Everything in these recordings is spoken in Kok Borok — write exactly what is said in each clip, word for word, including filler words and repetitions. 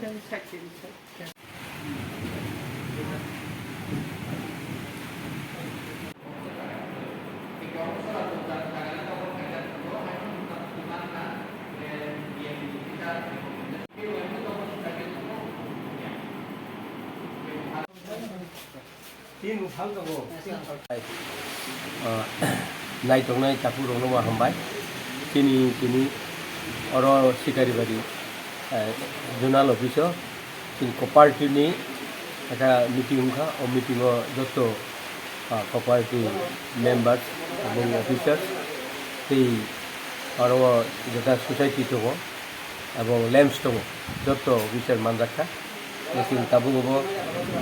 Ah, naitongnai takhuk rokno bo hambai. Chini tini oro Sikaribari, eh, zonal office o chini cooperative ni ekta meeting wngkha. O meeting o joto, ah, cooperative members ebong officers tei oro o jeta society tongo. Abo lamps tongo, joto officer manjakha. Chwng tabuk obo,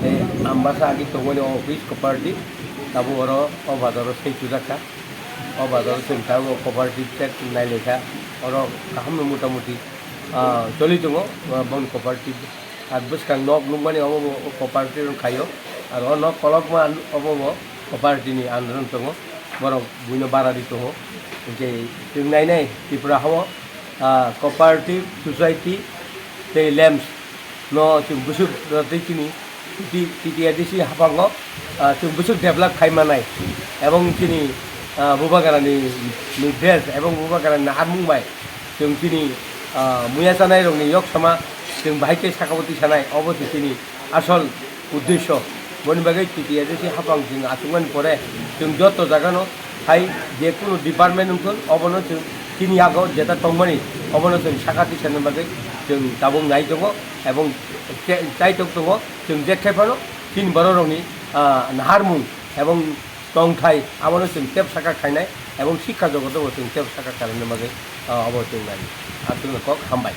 eh, Ambasa agi tongmani o office cooperative, tabuk oro o bazaro sei chujakha. O bazaro chwng tabuk o cooperative check nailaikha. Oro kahamno motamuti, ah, choli tongo, ah, boni cooperative. Ar bwskang nok nukmani obo bo o cooperative rok khaio. Ar o nok kolokma obo bo cooperative ni under o tongo. Borok buino bara ri tongo. Hinkhe chwng nainai Tripura hao, ah, cooperative society tei lamps no chwng bwswk rwtwi chini T T A D C haphango, ah, chwng bwswk develop khai manai. Ebong chini, ah, Bubagrani ni dress ebong Bubagrani naharmung bai chwng chini, ah, muya chanai rokni yok sama chwng bahai khe saka o twi sanai, obo se chini asol uddesho. Boni bagwi T T A D C haphang chwng achukmani pore chwng joto jagano hai je kunu department wngthun, obono chwng chini yago jeta tongmani obono chwng saka twi sanani bagwi chwng tabuk nai tongo ebong che-, chaitok tongo. Chwng je khe phano chini borok rokni, ah, naharmung ebong tongthai abono chwng tep saka khainai ebong sikha jogoto bo chwng tep saka khainani bagwi, ah, obo chwng nai. Aswkno kok hambai.